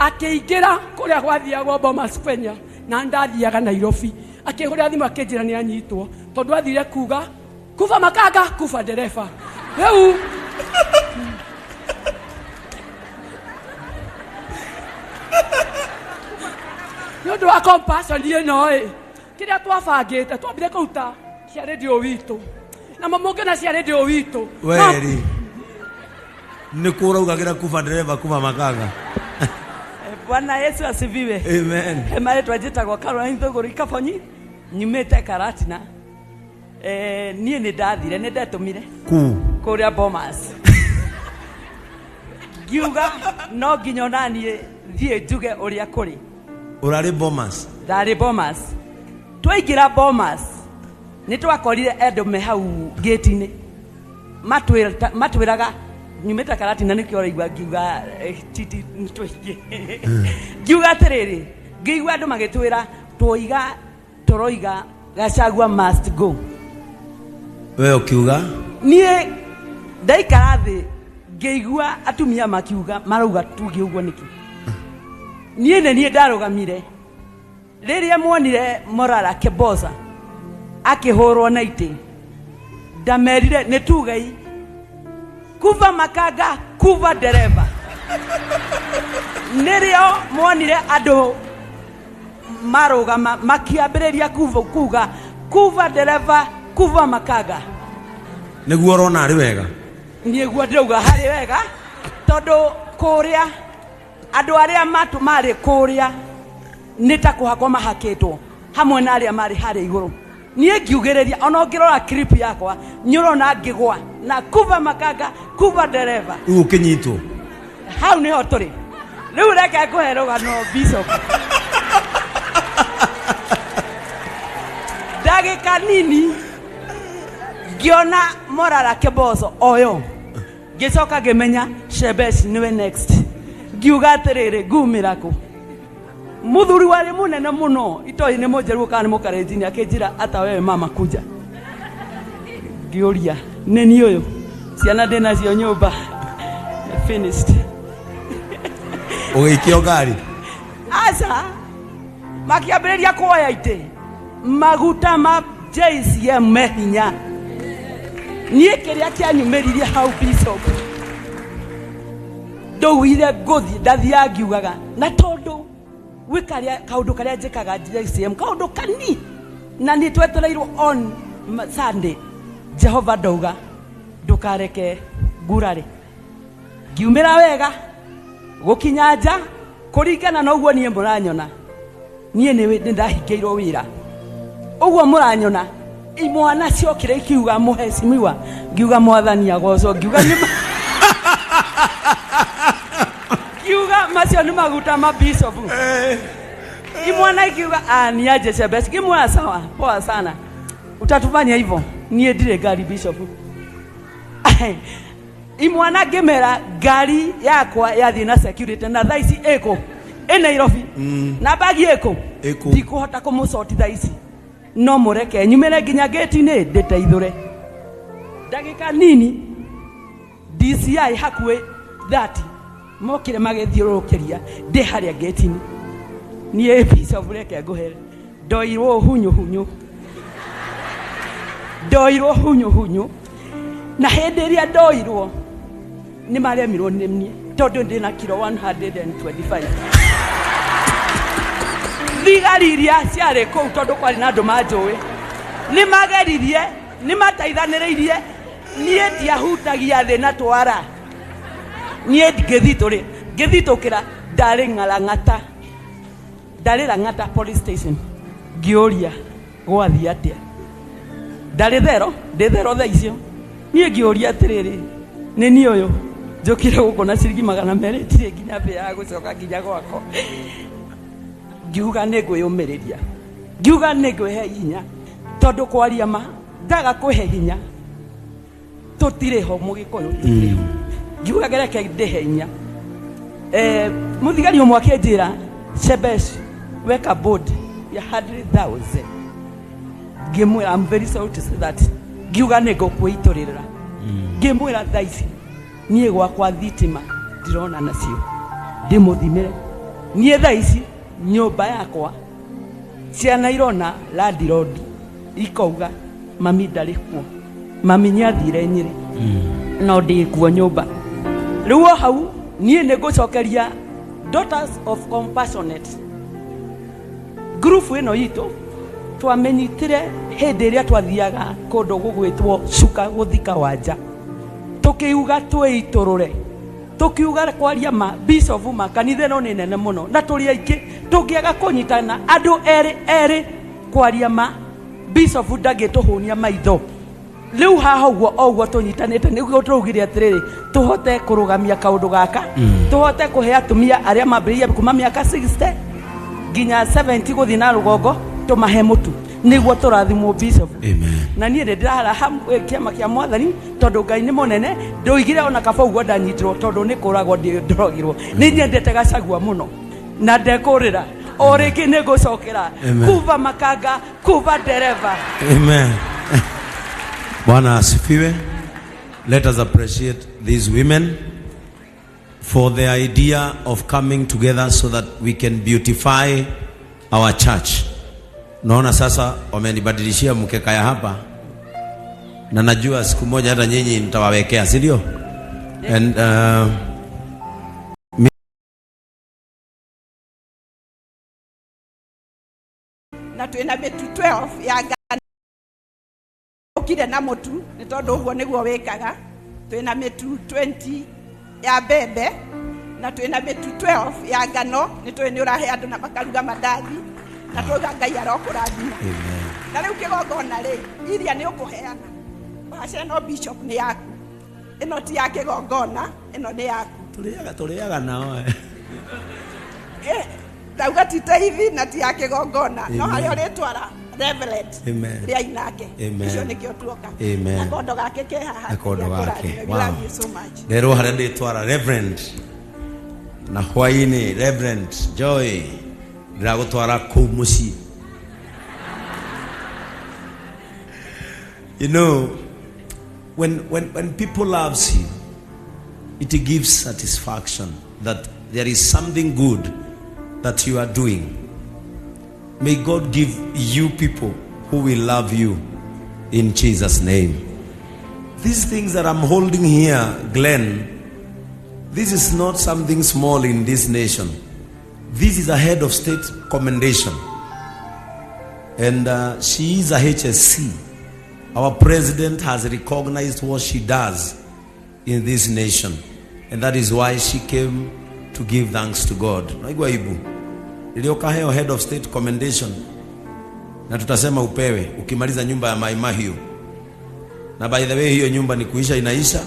Akĩingĩra kũrĩa gwathiagwo Bomas Kenya na ndathiaga Nairobi. Akĩhũrĩra thimũ akĩnjĩra nĩ anyitwo tondũ athire kuga kuba makanga kuba ndereba. Rĩu nĩ ũndũ wa compassion ĩno ĩ kĩrĩa twabangĩte twambire kũruta cia rĩndiũ witũ na mũngĩona cia rĩndiũ witũ Weri. Nĩ kũ ũraugagĩra kuba ndereba kuba makanga. Bwana Yesu asifiwe. Amen. Marĩtwa njĩtagwo Caroline Thũgũrĩ Kabonyi, nyumĩte Karatina. Niĩ nĩ ndathire, nĩ ndetũmire Ku. kũrĩa Bomas. Ngiuga no nginya ona niĩ thiĩ njuge ũrĩa kũrĩ. Ũrarĩ Bomas. Ndarĩ Bomas. Twaingĩra Bomas, nĩ twakorire andũ me hau gate-inĩ. Matwĩraga nyumĩte Karatina nĩkĩo ũraigua ngiuga titi tũingĩ. Ngiuga atĩrĩrĩ, ngĩigua andũ magĩtwĩra twoiga tũroiga Gachagua must go. We ũkiuga? Niĩ ndaikara thĩ ngĩigua atumia makiuga marauga tuge ũguo nĩkĩ. Niĩ nĩ niĩ ndarũgamire rĩrĩa muonire Morara Keboza akĩhũrwo na itĩ, ndamerire nĩ tugei kuva makanga kuva ndereba. Nĩrĩo muonire andũ marũgama makĩambĩrĩria kuga kuva ndereba kuva makanga. Nĩguo ũrona arĩ wega? Nĩguo ndĩrauga harĩ wega, tondũ kũrĩa andũ arĩa marĩ kũrĩa nĩ ta kũhakwo mahakĩtwo hamwe na arĩa marĩ harĩa igũrũ. Niĩ ngiugĩrĩria, ona ũngĩrora clip yakwa nĩ ũrona ngĩgwa na kuva makanga kuva ndereba. Rĩu ũkĩnyitwo? Hau nĩho tũrĩ. Rĩu reke ngũhe rũgano Bishop. Ndagĩka nini ngĩona Morara Kebozo oyo, ngĩcoka ngĩmenya Shebesh nĩwe next. Ngiuga atĩrĩrĩ, ngumĩra kũ? Mũthuri warĩ mũnene mũno, itoĩ nĩ mũnjaruo kana nĩ mũkarenjini, akĩnjĩra ata wewe mama kuja. Ngĩũria nĩ niĩ ũyũ, ciana ndĩ nacio nyũmba. Finished. Ũgĩikio ngari? Aca, makĩambĩrĩria kuoya itĩ. Maguta ma JCM me hinya. Niĩ kĩrĩa kĩanyumĩririe hau Bishop, ndaugire ngũthiĩ, ndathiaga ngiugaga, na tondũ gwĩ kaũndũ karĩa njĩkaga JCM, kaũndũ kani, na nĩ twetereirwo on Sunday. Jehova ndauga ndũkareke ngurare. Ngiumĩra wega gũkinya nja kũringana na ũguo niĩ mũranyona. Niĩ nĩ ndahingĩirwo wĩra. Ũguo mũranyona, imwana ciokire ikiuga mũhecimiwa, ngiuga mwathani agocwo, ngiuga nĩ ngiuga macio nĩ maguta ma bishop. Imwana ikiuga, ni aje Shebesh. Ngimwĩra sawa, poa sana. Utatufanya hivyo. Niĩ ndirĩ ngari bishop. Imwana ngĩmera ngari yakwa yathiĩ na security na thaa ici ĩkũ? Ĩ Nairobi. Na bagi ĩkũ? Ĩkũ. Ndikũhota kũmũcoti thaa ici. No mũreke nyumĩre nginya gate-inĩ ndĩteithũre. Ndagĩka nini DCI hakuhĩ 30 mokire magĩthiũrũrũkĩria ndĩ harĩa gate-inĩ. Niĩ Bishop reke ngũhe, ndoirwo hunyu hunyu. Ndoirwo hunyu hunyu. Na hĩndĩ ĩrĩa ndoirwo nĩ maremirwo nĩ niĩ tondũ ndĩ na kilo 125. Thigari iria ciarĩ kũu tondũ kwarĩ na andũ manjũĩ nĩ mageririe, nĩ mateithanĩrĩirie. Niĩ ndiahutagia thĩ na twara. Niĩ ngĩthitũkĩra ndarĩ Ng'arang'ata. Ndarĩ Lang'ata police station. Ngĩũria gwathiĩ atĩa. Ndarĩ thero, ndĩ thero thaa icio. Niĩ ngĩũria atĩrĩrĩ, nĩ niĩ ũyũ njũkire gũkũ na ciringi magana merĩ, ndirĩ nginya mbia ya gũcoka nginya gwakwa. Ngiuga nĩ ngwĩyũmĩrĩria, ngiuga nĩ ngwĩhe hinya, tondũ kwaria ma ndaga kwĩhe hinya tũtirĩ ho mũgĩkũyũ, tũtirĩ ho. Ngiuga reke ndĩhe hinya. Mũthigari ũmwe akĩnjĩra, Shebesh, weka board ya 100,000. Ngĩmwĩra, I'm very sorry to say that. Ngiuga nĩ ngũkwĩitũrĩrĩra. Ngĩmwĩra thaa ici niĩ gwakwa thitima ndirona nacio, ndĩmũthimĩre. Niĩ thaa ici nyũmba yakwa ciana irona landlord ikauga mami ndarĩ kuo, mami nĩathire Nyĩrĩ, no ndĩ kuo nyũmba. Rĩu o hau niĩ nĩ ngũcokeria Daughters of Compassionate group ĩno itũ twamenyitire hĩndĩ ĩrĩa twathiaga kũndũ gũgwĩtwo cuka gũthika wanja, tũkiuga twĩitũrũre, tũkiuga kwaria ma bishop ma kanitha ĩno nĩ nene mũno na tũrĩ aingĩ, tũngĩaga kũnyitana andũ erĩ erĩ kwaria ma bishop ndangĩtũhũnia maitho. Rĩu haha ũguo o ũguo tũnyitanĩte nĩguo tũraugire atĩrĩrĩ tũhote kũrũgamia kaũndũ gaka, tũhote kũhe atumia arĩa mambĩrĩirie kuma mĩaka 60 nginya 70 gũthiĩ na rũgongo, tũmahe mũtu nĩguo tũrathimwo bishop. Amen. Na niĩ nĩ ndĩrahara kĩama kĩa mwathani tondũ Ngai nĩ mũnene. Ndoigire ona kaba ũguo ndanyitirwo tondũ nĩ kũragwo ndorogirwo. Nĩ nyendete Gachagua mũno na ndekũrĩra o rĩngĩ nĩ ngũcokera. Amen. Kuva makanga kuva dereva. Amen. Bwana asifiwe. Let us appreciate these women for the idea of coming together so that we can beautify our church. Naona sasa wamenibadilishia mkeka ya hapa na najua siku moja hata nyinyi nitawawekea, si ndio? And na twina mitu 12 ya ngano ukire na mutu ni tondu uguo niguo wikaga. Twina mitu 20 ya mbembe na twina mitu 12 ya ngano ni twi ni urahe andu na makaruga mandathi na twauga Ngai arokũrathima. Amen. Na riu kigongona ri iria ni ukuheana waca no bishop ni yaku, ino ti ya kigongona, ino ni yaku. Tũrĩaga nao. Ndauga ti taithi na ti ya kigongona no Amen. haria uritwara Reverend Amen. ria inake. Amen. Icio nikio tuoka. Amen. Na kondo gake ke haha. Gakondo gake. We Wow. love you so much. Nderwo harĩa ndĩtwara Reverend na hwainĩ Reverend Joy ndĩragũtwara kũu mũciĩ. You know, when people loves you, it gives satisfaction that there is something good that you are doing. May God give you people who will love you in Jesus' name. These things that I'm holding here, Glenn, this is not something small in this nation. This is a head of state commendation. And she is a HSC. Our president has recognized what she does in this nation. And that is why she came to give thanks to God. Naigua aibu. Rĩrĩa ũkaheo head of state commendation, na tutasema upewe ukimaliza nyumba ya Mai Mahiu. Na by the way, hiyo nyumba ni kuisha inaisha,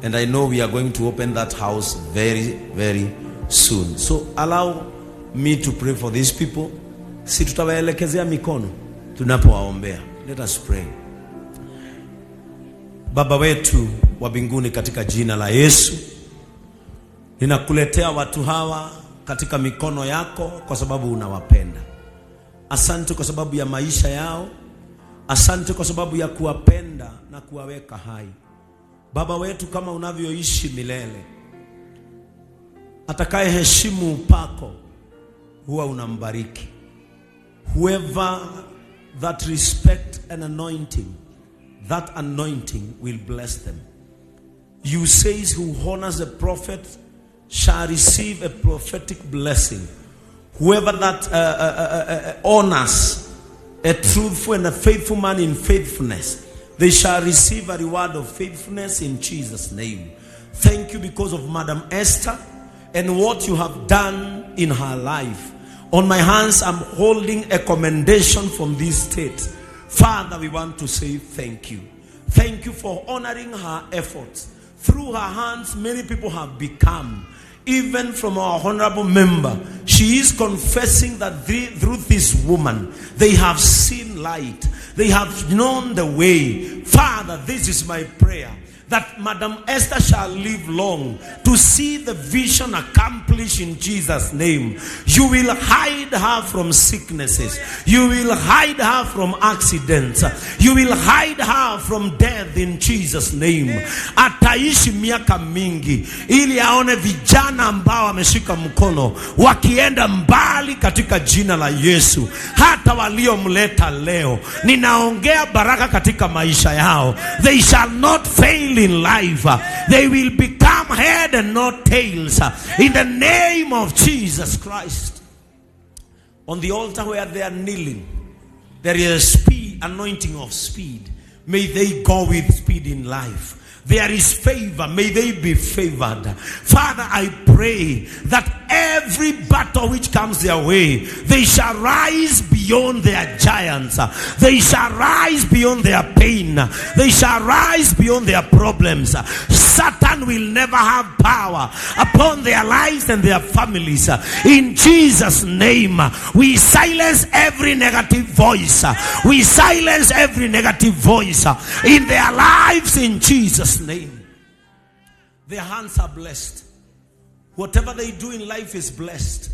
and I know we are going to open that house very very soon. So allow me to pray for these people. Si tutawaelekezea mikono tunapowaombea. Let us pray. Baba wetu wa mbinguni, katika jina la Yesu, ninakuletea watu hawa katika mikono yako kwa sababu unawapenda. Asante kwa sababu ya maisha yao. Asante kwa sababu ya kuwapenda na kuwaweka hai. Baba wetu, kama unavyoishi milele, atakaye heshimu upako huwa unambariki. Whoever that respect an anointing, that anointing will bless them. You says who honors a prophet shall receive a prophetic blessing. Whoever that honors a truthful and a faithful man in faithfulness, they shall receive a reward of faithfulness in Jesus' name. Thank you because of Madam Esther and what you have done in her life. On my hands, I'm holding a commendation from this state. Father, we want to say thank you. Thank you for honoring her efforts. Through her hands, many people have become. Even from our honorable member, she is confessing that through this woman, they have seen light. They have known the way. Father, this is my prayer, that Madam Esther shall live long to see the vision accomplished in Jesus' name. You will hide her from sicknesses. You will hide her from accidents. You will hide her from death in Jesus' name. Ataishi miaka mingi ili aone vijana ambao ameshika mkono wakienda mbali katika jina la Yesu. Hata waliomleta leo, ninaongea baraka katika maisha yao. They shall not fail in life. They will become head and not tails. In the name of Jesus Christ. On the altar where they are kneeling, there is a speed, anointing of speed. May they go with speed in life. There is favor. May they be favored. Father, I pray that every battle which comes their way, they shall rise beyond their giants. They shall rise beyond their pain. They shall rise beyond their problems. Satan will never have power upon their lives and their families. In Jesus' name, we silence every negative voice. We silence every negative voice in their lives in Jesus' name. Their hands are blessed. Whatever they do in life is blessed.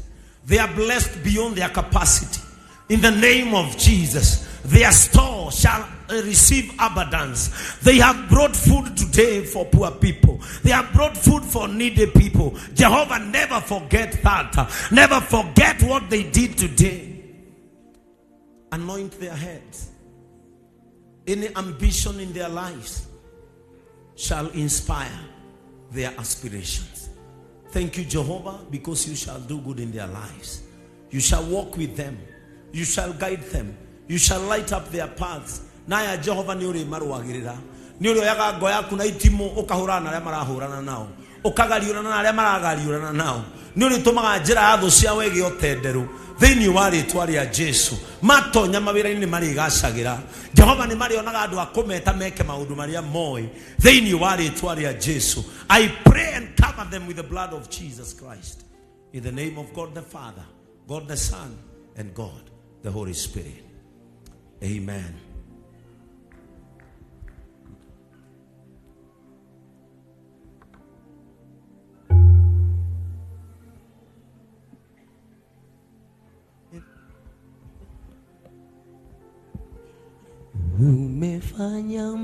They are blessed beyond their capacity. In the name of Jesus, their store shall receive abundance. They have brought food today for poor people. They have brought food for needy people. Jehovah, never forget that. Never forget what they did today. Anoint their heads. Any ambition in their lives shall inspire their aspirations. Thank you, Jehovah, because you shall do good in their lives. You shall walk with them. You shall guide them. You shall light up their paths. Naya Jehovah ni uri maruagirira. Ni uri oyaga ngo yaku na itimu ukahurana na aria marahurana nao. Ukagariurana na aria maragariurana nao. Ni uri tumaga njira ya thu ciao ĩgĩe ũtenderũ. Thĩinĩ wa rĩtwa rĩa Jesu. Matonya mawĩra-inĩ marĩgacagira. Jehova nĩ marĩonaga andũ a kũmeta meke maũndũ marĩa moĩ. Thĩinĩ wa rĩtwa rĩa Jesu. I pray and cover them with the blood of Jesus Christ. In the name of God the Father, God the Son, and God the Holy Spirit. Amen. Umefanya